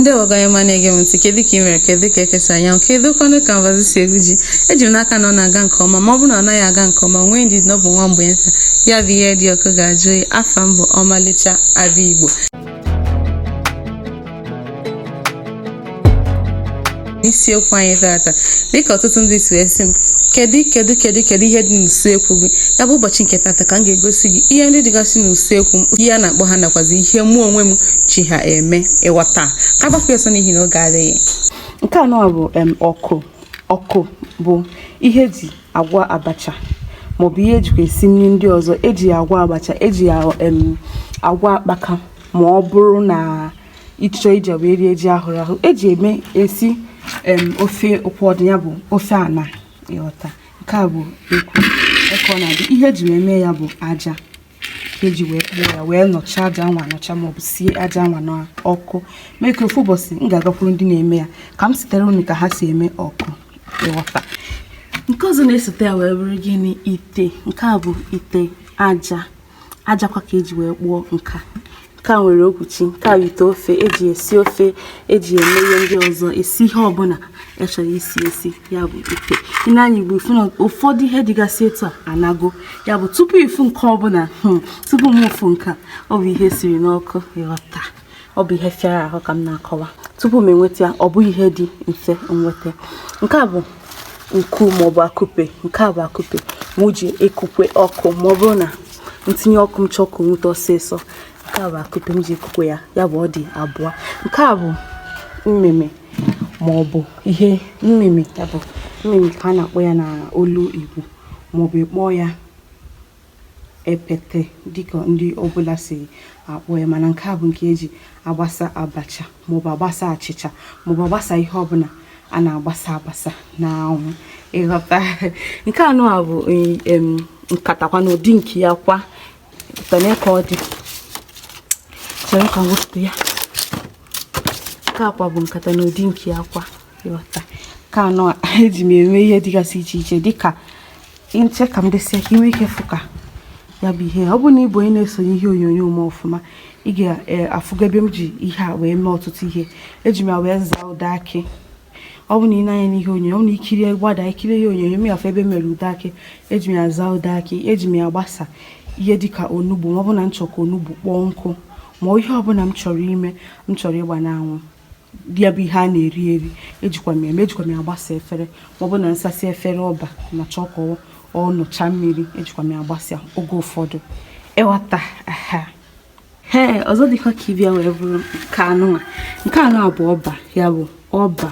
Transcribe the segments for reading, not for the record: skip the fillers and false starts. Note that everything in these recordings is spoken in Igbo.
Ndewo gị onye ọma na-ege m ntị. Kedu ka ị mere? Kedu ka ekesa anyanwụ? Kedu kwanụ ka mbazụ si egwu ji? Eji m n'aka na ọ na-aga nke ọma. Ma ọ bụrụ na ọ naghị aga nke ọma, nwee ndidi na ọ bụ nwa mgbe nta. Ya bụ ihe dị ọkụ ga-ajụ oyi. Afa m bụ Ọmalịcha Ada Igbo. Isiokwu anyị tata, dịka ọtụtụ ndị si wee sị m, kedu kedu kedu kedu ihe dị n'usekwu gị? Ya bụ ụbọchị nke tata ka m ga-egosi gị ihe ndị dịgasị n'usekwu m, ihe a na-akpọ ha, nakwazi ihe mụ onwe m ji ha eme. Ịghọta ka agbapụ ọsọ n'ihi na oge adịghị. Nke anọ bụ ọkụ. Ọkụ bụ ihe eji agwọ abacha maọbụ ihe ejikwa esi nri ndị ọzọ. Eji ya agwọ abacha, eji ya agwọ akpaka, ma ọ bụrụ na ịchọ iji wee rie ji ahụrụ ahụ. Eji eme esi ofe ụkwọdụ, ya bụ ofe ana. Ịghọta? Nke a bụ ekwu eke. Ọ na-adị ihe eji wee mee ya bụ aja ka eji wee kpụọ ya, wee nọchaa aja anwa anọcha maọbụ sie aja anwa n'ọkụ, mee ka ofu ụbọchị m ga-agakwuru ndị na-eme ya ka m sitere unu ka ha si eme ọkụ. Ịghọta? Nke ọzọ na-esote ya wee bụrụ gịnị? Ite. Nke a bụ ite aja. Ajakwa ka eji wee kpụọ nka. Nke a nwere okwuchi. Nke a bụ ite ofe, eji esi ofe, eji eme ihe ndị ọzọ, esi ihe ọbụla e chọrọ isi esi. Ya bụ ite. Ị na-anya igbo, ifu na ụfọdụ ihe dịgasị etu a anago. Ya bụ tupu ifu nke ọbụla, tupu m ụfụ nke a, ọ bụ ihe siri n'ọkụ. Ịghọta? Ọ bụ ihe fịara ahụ ka m na-akọwa. Tupu m enweta ya, ọ bụghị ihe dị mfe nweta. Nke a bụ nku maọbụ akụpe. Nke a bụ akụpe mụ ji ekukwe ọkụ, ma ọ bụrụ na ntinye ọkụ m chọọ ka o nweta ọsịsọ. Nke a bụ akụpe m ji ekukwe ya. Ya bụ ọ dị abụọ. Nke a bụ mmemme maọbụ ihe mmemme. Ya bụ mmemme ka a na-akpọ ya na olu Igbo, maọbụ ịkpọ ya epete, dịka ndị ọbụla si akpọ ya. Mana nke a bụ nke eji agbasa abacha maọbụ agbasa achịcha maọbụ agbasa ihe ọbụla a na-agbasa agbasa n'anwụ. Ịghọta? Nke anọ a bụ nkata kwa n'ụdị nke ya kwa. Tane ka ọ dị, chere ka m wepụta ya. Nke akwa bụ nkata n'ụdị nke ya kwa. Ịghọta? Nke anọ a eji m eme ihe dịgasị iche iche, dịka nche ka m desia ka ị nwee ike fụ ka ya bụ ihe. Ọ bụrụ na ị bụ onye na-esonye ihe onyonyo m ọfụma, ị ga-afụgo ebe m ji ihe a wee mee ọtụtụ ihe. Eji m ya wee zaa ụda akị. Ọ bụ na ị na-anya n'ihe onyonyo, ọ bụ na ikirie gbada ikirie ihe onyonyo m, ya afụ ebe m mere ude akị. Eji m ya zaa ude akị. Eji m ya gbasa ihe dịka onugbu, ma ọ bụ na m chọrọ ka onugbu kpọọ nkụ, ma ihe ọbụla m chọrọ ime, m chọrọ ịgba n'anwụ, ya bụ ihe a na-eri eri. Ejikwa m ya eme. Ejikwa m ya agbasa efere, ma ọ bụ na nsasị efere ọba na chọọ ka ọ nụcha mmiri. Ejikwa m ya agbasa oge ụfọdụ. Ịghọta? Ee, ọzọ dịkwa ka ịbịa wee bụrụ nke anụnwa. Nke anụ bụ ọba. Ya bụ ọba.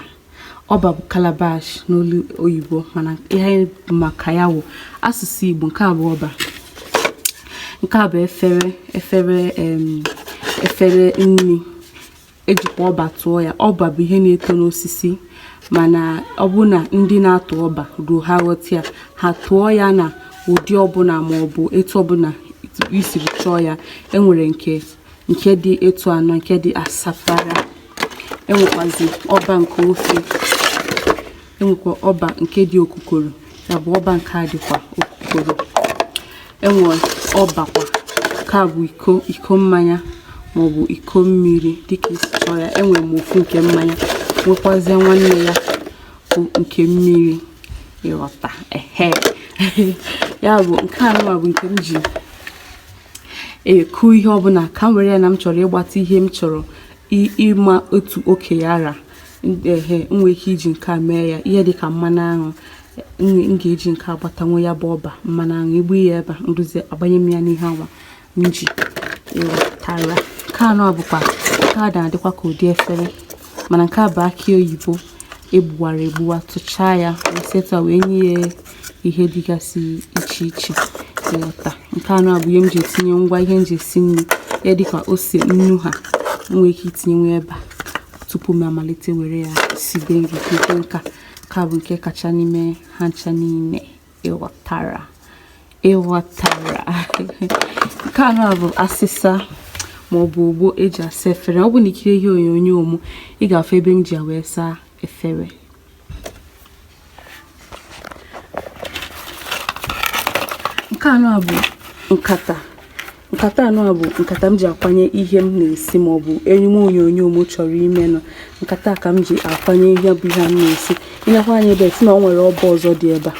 Ọba bụ calabash n'olu oyibo, mana ihe anyị maka ya bụ asụsụ Igbo. Nke a bụ ọba. Nke a bụ efere, efere nri. Ejikwa ọba tụọ ya. Ọba bụ ihe na-eto n'osisi, mana ọ bụ na ndị na-atụ ọba ruo ha ghọta ya, ha tụọ ya na ụdị ọbụla maọbụ etu ọbụla isiri chọọ ya. Enwere nke dị etu anọ, nke dị asafara. Enwekwazi ọba nke ofe, enwekwa ọba nke dị okukoro. Ya bụ ọba nke a dịkwa okukoro. Enwe ọbakwa nke a bụ iko, iko mmanya maọbụ iko mmiri, dịka isi chọọ ya. Enwere m ofu nke mmanya, nwekwazie nwanne ya bụ nke mmiri. Ịghọta? Ehe, ya bụ nke anụma bụ nke m ji eku ihe ọbụla ka m were ya na m chọrọ ịgbata ihe m chọrọ ịma otu oke ya ra. Ehe, m nwere ike iji nke a mee ya. Ihe dịka mmanụ aṅụ, m ga-eji nke a gbatanwu. Ya bụ ọba mmanụ aṅụ, igbu ya ebe a, nrụzi agbanye m ya n'ihe anwa m ji. Ịghọtara? Nke anọ bụkwa nke a na-adịkwa ka ụdị efere, mana nke a bụ akị oyibo egbuwara egbuwa, tụchaa ya wee setụ wee nye ya ihe dịgasị iche iche. Ịghọta? Nke anọ bụ ihe m ji etinye ngwa ihe m ji esi nri, ihe dịka ose, nnu. Ha nwee ike itinye nwa ebe a tupu m amalite were ya sibe nri. Nke nka ka bụ nke kacha n'ime ha ncha niile. Ịghọtara? Ịghọtara? Nke anọ bụ asịsa maọbụ ogbo eji asa efere. Ọ bụ na ikiri ihe onyonyo m, ị ga-afụ ebe m ji ya wee saa efere. Nke anọ bụ nkata. Nkata anụ a bụ nkata m ji akwanye ihe m na-esi maọbụ emume onyonyo m chọrọ imenụ. Nkata ka m ji akwanye ihe bụ ihe m na-esi. Ịnekwa anya ebe a, ịfụ na o nwere ọba ọzọ dị ebe a,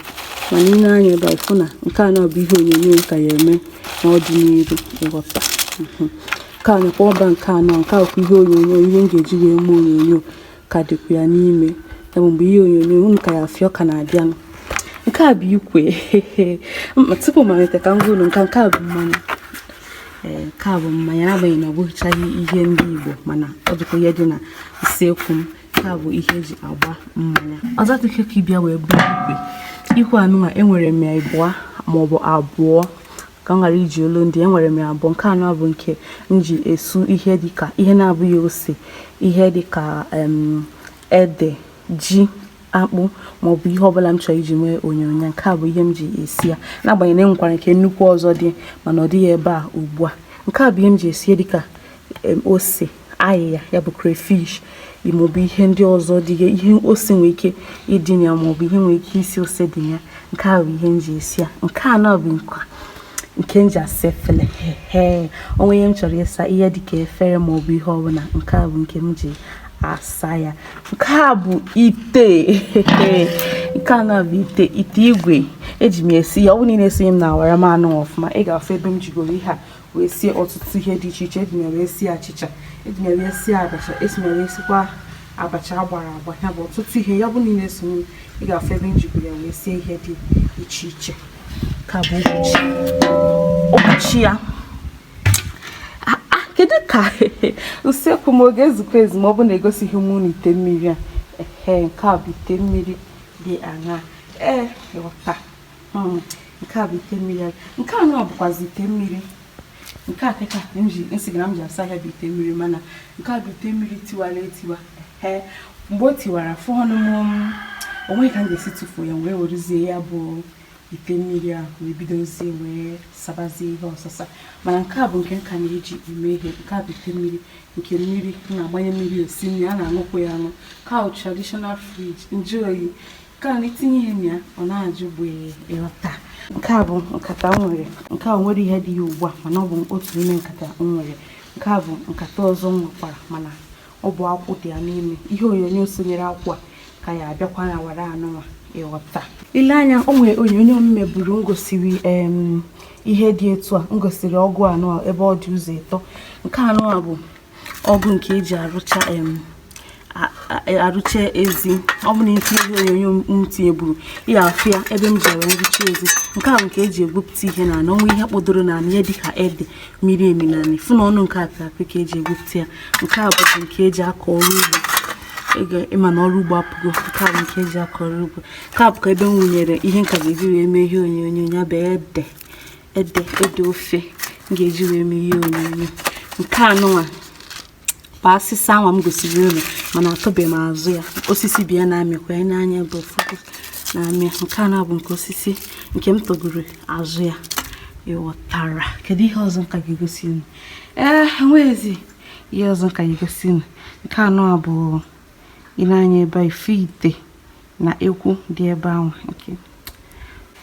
mana ị na-anya ebe a, ịfụ na nke a bụ ihe onyonyo ka ya eme n'ọdịnihu. Ịghọta? Nke a nakwa ọba nke anọ, nke a bụkwa ihe onyonyo, ihe m ga-eji wee mee onyonyo ka dịkwa ya n'ime ya bụ mgbe ihe onyonyo unu ka ya afịa ka na-abịanụ. Nke a bụ ikwe. Tupu malite, ka m gwa unu nke a bụ mmanya. Ee, nke a bụ mmanya, n'agbanyeghị na ọ bụchaghị ihe ndị Igbo, mana ọ dịkwa ihe dị na usekwu m. Nke a bụ ihe eji agba mmanya. Ọzọ dịka ka ịbịa wee bụrụ ikwe. Ikwe anụnwa, enwere m ya ịbụa maọbụ abụọ, ka m ghara iji olu ndị. Enwere m ya abụọ. Nke anọ bụ nke m ji esu ihe dịka ihe na-abụghị ose, ihe dịka ede, ji, akpụ maọbụ ihe ọbụla m chọrọ iji mee onyonyo. Nke a bụ ihe m ji esi ya, n'agbanyeghị na enwekwara nke nnukwu ọzọ dị, mana ọ dịghị ebe a ugbu a. Nke a bụ ihe m ji esi ihe dịka ose, ayịya, ya bụ crayfish, maọbụ ihe ndị ọzọ dị, ihe ose nwere ike ịdị na ya, maọbụ ihe nwere ike isi ose dị na ya. Nke a bụ ihe m ji esi ya. Nke a na bụ nke m ji asa efere. Ee, onwe ihe m chọrọ ịsa, ihe dịka efere maọbụ ihe ọbụla, nke a bụ nke m ji asa ya. Nke a bụ ite. Nke a na bụ ite, ite igwe eji m esi ya. Ọ bụrụ na ị na-esonye m na awara m anụ ọfụma, ị ga-afụ ebe m jigoro ihe a wee sie ọtụtụ ihe dị iche iche. Eji m ya wee sie achịcha, eji m ya wee sie abacha, esi m ya wee sikwa abacha agbara agba, ya bụ ọtụtụ ihe. Ya bụ na ị na-esonye m, ị ga-afụ ebe m jigoro ya wee sie ihe dị iche iche. Ka bụ okwuchi, okwuchi ya. Kedu ka usekwu m ọ ga-ezukọ ezu ma ọ bụ na egosighị m unu ite mmiri a? Ehe, nke a bụ ite mmiri dị aṅaa? Ee, ịghọta. Nke a bụ ite mmiri a. Nke a nọ bụkwazi ite mmiri. Nke a kịta m ji nsị gị na m ji asa ahịa bụ ite mmiri, mana nke a bụ ite mmiri tiwara etiwa. Ee, mgbe o tiwara, fụ ọnụ m, onweghị ka m ga-esi tụfuo ya, wee werezie ya bụ ite mmiri ahụ wee bidozie wee sabazie ihe ọsasa. Mana nke a bụ nke nka na-eji eme ihe. Nke a bụ ite mmiri nke mmiri m na-agbanye mmiri esi nri, a na-aṅụkwa ya aṅụ. Nke a bụ traditional fridge, nju oyi. Nke a na-etinye ihe na ya, ọ na-ajụ gbee. Ịghọta? Nke a bụ nkata m nwere. Nke a nwere ihe dị ya ugbu a, mana ọ bụ otu n'ime nkata m nwere. Nke a bụ nkata ọzọ m nwekwara, mana ọ bụ akwụ dị ya n'ime. Ihe onyonyo sonyere akwụ a ka ya abịakwa na wara anụnwa. Ịghọta? Ile anya, o nwere onyonyo m meburu, m gosiri ihe dị etu a. M gosiri ọgụ anọ ebe ọ dị ụzọ ịtọ. Nke anọ a bụ ọgụ nke eji arụcha arụcha ezi. Ọ bụ na itinye ihe onyonyo m tinyeburu, ị ga-afụ ya ebe m ji wee rụcha ezi. Nke a bụ nke eji egwupụta ihe na ọnwa, ihe kpọdoro na ihe dịka ede miri emi na anị fụ na ọnụ nke apị apị ka eji egwupụta ya. Nke a bụzi nke eji akọ ọrụ ugbo. Ego ịma na ọrụ ugbo apụgo. Nke a bụ nke eji akọ ọrụ ugbo. Nke a bụkwa ebe m wụnyere ihe nka ga-eji wee mee ihe onyonyo, ya bụ ede ede ede ofe m ga-eji wee mee ihe onyonyo. Nke anụnwa bụ asịsa anwa m gosiri unu, mana atọbeghị m azụ ya. Osisi bịa na-amịkwa ya n'anya bụ ụfọdụ na-amị. Nke a na-abụ nke osisi nke m tọgoro azụ ya. Ịghọtara? Kedu ihe ọzọ nka ga-egosi unu? Ee, enweghịzi ihe ọzọ nka ga-egosi unu. Nke anọ a bụ ile anya ebe a, ife ite na ekwu dị ebe ahụ.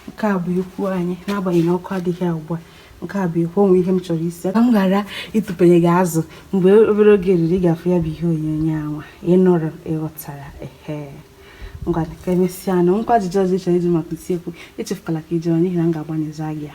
Nke a bụ ekwu anyị, n'agbanyeghị na ọkụ adịghị ugbu a. Nke a bụ ekwu. Onwe ihe m chọrọ isi ka m ghara ịtụpenye gị azụ, mgbe obere oge ruru, ị ga-afụ ya bụ ihe onyonyo anwa ị nụrụ. Ịghọtara? Ehe, ngwa, ka emesịa. Nụ nkwa ajụjụ ọzọ ị chọrọ ịjụ maka isiokwu, echefukwala ka ị jụọ, n'ihi na m ga-agbanyezi gị ya.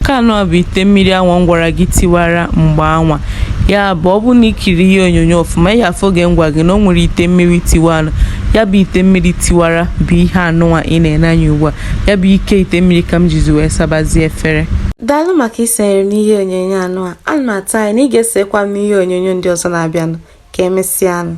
Nke anọ bụ ite mmiri anwa m gwara gị tiwara mgbe anwa. Ya bụ, ọ bụrụ na ikiri ihe onyonyo ọfụma, ị ga-afụ oge m gwa gị na o nwere ite mmiri tiwara. Ya bụ ite mmiri tiwara bụ ihe anụnwa ị na-ene anya ugbu a. Ya bụ ike ite mmiri ka m jizi wee sabazie efere. Daalụ maka isonyere m n'ihe onyonyo anụ a. Ana m atụ anya na ị ga-esekwa m n'ihe onyonyo ndị ọzọ na-abịanụ. Ka emesịanụ.